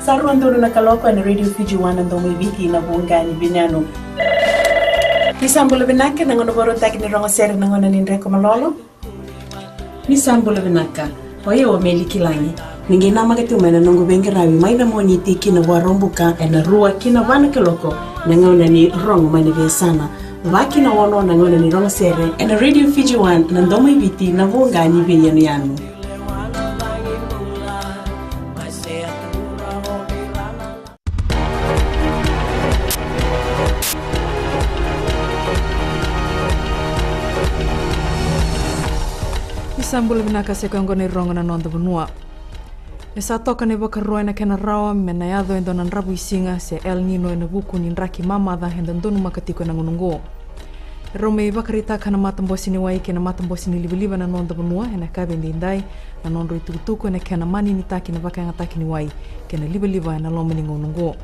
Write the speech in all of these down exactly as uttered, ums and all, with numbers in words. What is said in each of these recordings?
Sa rua donu na kaloko ena Radio Fiji One, na domo i Viti, na voqa ni veiyanuyanu. Ni sa bula vinaka, na gauna vakarautaki ni rogo sere, na gauna ni dreko malolo. Ni sa bula vinaka. O yau o Meli Kilagi. Ni qai namaka tiko mai na noqu veiqaravi mai na Moniti ki na Vakaraubuka ena rua ki na va na kaloko, na gauna ni rogo mai na veiyasana. Va ki na ono na gauna ni rogo sere ena Radio Fiji One, na domo i Viti, na voqa ni veiyanuyanu. Ni sa bula vinaka, se koya oqo na irogo na noda vanua. E sa toka na ivakaro ena kena rawa me na yaco e dua na dravuisiga se El Nino ena vuku ni draki mamaca eda donumaka tiko ena gauna oqo. E rau mai vakaraitaka na matabose ni wai kei na matabose ni livaliva ena noda vanua ena yakavi edaidai na nodrau itukutuku ena kena maninitaki na vakayagataki ni wai kei na livaliva ena loma ni gauna oqo.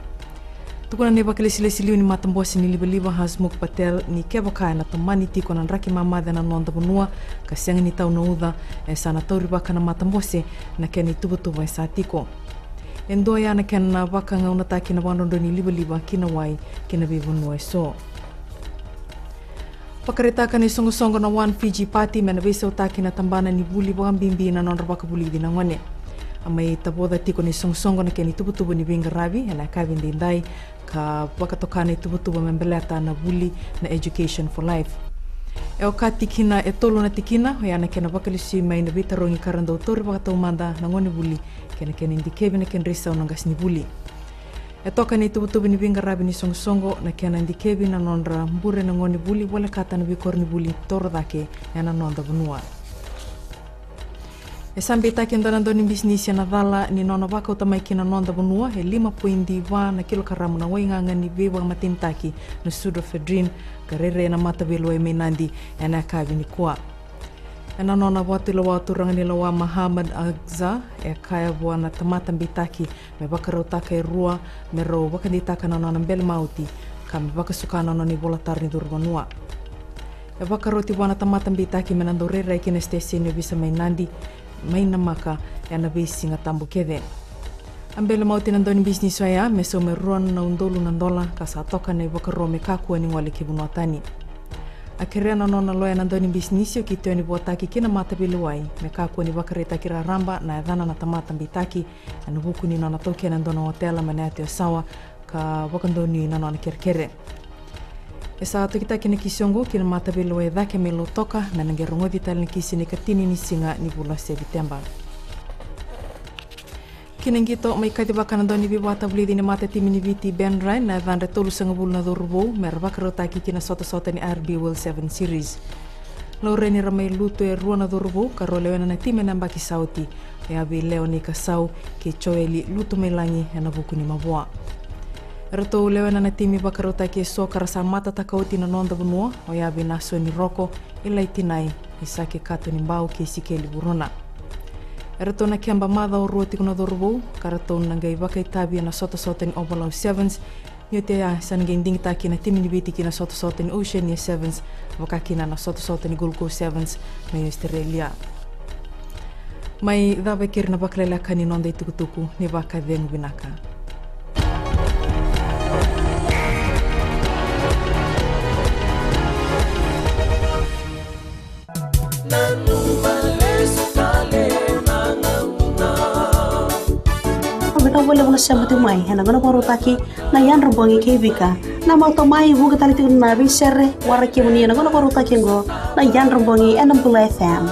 Tukuna na ivakalesilesi liu ni matabose ni livaliva, Hasmukh Patel, ni kevaka ena tomani tiko na draki mamaca ena noda vanua ka sega ni tau na uca, e sa na taurivaka na matabose na kena ituvatuva e sa tiko. E dua ya na kena vakagaunataki na vakadrodro ni livaliva ki na wai ki na veivanua eso. Vakaraitaka na isoqosoqo na One Fiji Party me na veisautaki na tabana ni vuli vakabibi na nodra vakavulici na gone. A mai tavoca tiko na isoqosoqo na kena ituvatuva ni veiqaravi ena yakavi edaidai, ka vakatoka na ituvatuva me baleta na vuli na Education for Life. E okati kina e tolu na tikina, oya na kena vakalesui mai na veitarogi ka ra dau tauri vakataumada na gonevuli kei na kena idikevi na kedra isau na qasenivuli. E toka na ituvatuva ni veiqaravi ni soqosoqo na kena dikevi na nodra bure na gonevuli volekata na veikoronivuli toro cake ena noda vanua. E sa beitaki e dua na dau ni bisinisi ena cala ni nona vakauta mai ki na noda vanua e lima poidi va na kilokaramu na waigaga ni veivakamatenitaki na pseudoephedrine ka rairai ena mataveilewai mai Nadi ena yakavi nikua. Ena nona vakatulewa o turaga ni lewa Muhammad Agza e kaya vua na tamata beitaki me vakarautaka e rua me rau vakadeitaka na nona bele mauti ka me vakasuka na nona ivolatara ni curu vanua. E vakaroti vua na tamata beitaki me na dau rairai ki na siteseni ovisa mai Nadi mai Namaka ena veisiga tabu kece. A bele mauti na dau ni bisinisi oya me sauma e rua na udolu na dola ka sa toka na ivakaro me kakua ni gole ki vanua tani. A kerea na nona loya na dau ni bisinisi o Kitioni Vuataki ki na mataveilewai me kakua ni vakaraitaki raraba na yacana na tamata beitaki ena vuku ni nona taukena e dua na otela mai na yatu Yasawa ka vakadonui na nona kerekere. E sa tokitaki na kisi oqo ki na mataveilewai e cake mai Lautoka me na qai rogoci tale na kisi ena ikatini ni siga ni vula Seviteba. Ki na qito, mai kacivaka na dau ni veivakatavulici ni matatimi ni Viti Ben Ryan na yacadra e tolusagavulu na cauravou me ra vakarautaki ki na sotasota ni R B World Sevens Series. Laurai ni ra mai lutu e rua na cauravou ka rau lewena na timi ena yabaki sa oti, oya vei Leoni Kasau kei Joeli Lutumailagi ena vuku ni mavoa. Eratou lewena na timi vakarautaki eso ka ra sa matataka oti na noda vanua, oya vei Nasoni Roko, Ilai Tinai, Isake Katonibau kei Sikeli Vurona. Eratou na keba macawa rua tiko na cauravou ka ratou na qai vakaitavi ena sotasota ni Ovalau Sevens, ni oti oya sa na qai digitaki na timi ni Viti ki na sotasota ni Oceania Sevens, vaka kina na sotasota ni Gold Coast Sevens mai Australia. Mai cava e keri na vakaleleka ni noda itukutuku, ni vakacegu vinaka. Au via tau valevu na sema tu mai ena gauna vakarautaki na Yadra Bogi kei Vika. Na mauta mai vuqa tale tiko na veisere wara kemuni ena gauna vakarautaki oqo na Yadra Bogi ena Bula F M.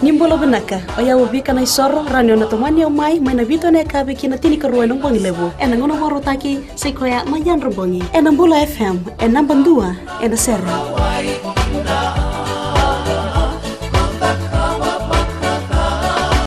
Ni bula vinaka, o yau o Vika Naisoro, rawa ni o na tomani au mai, mai na vitu ena yakavi ki na tinikarua ena bogi levu. Ena gauna vakarautaki, sai koya na Yadra Bogi. Ena Bula F M, e naba dua ena sere.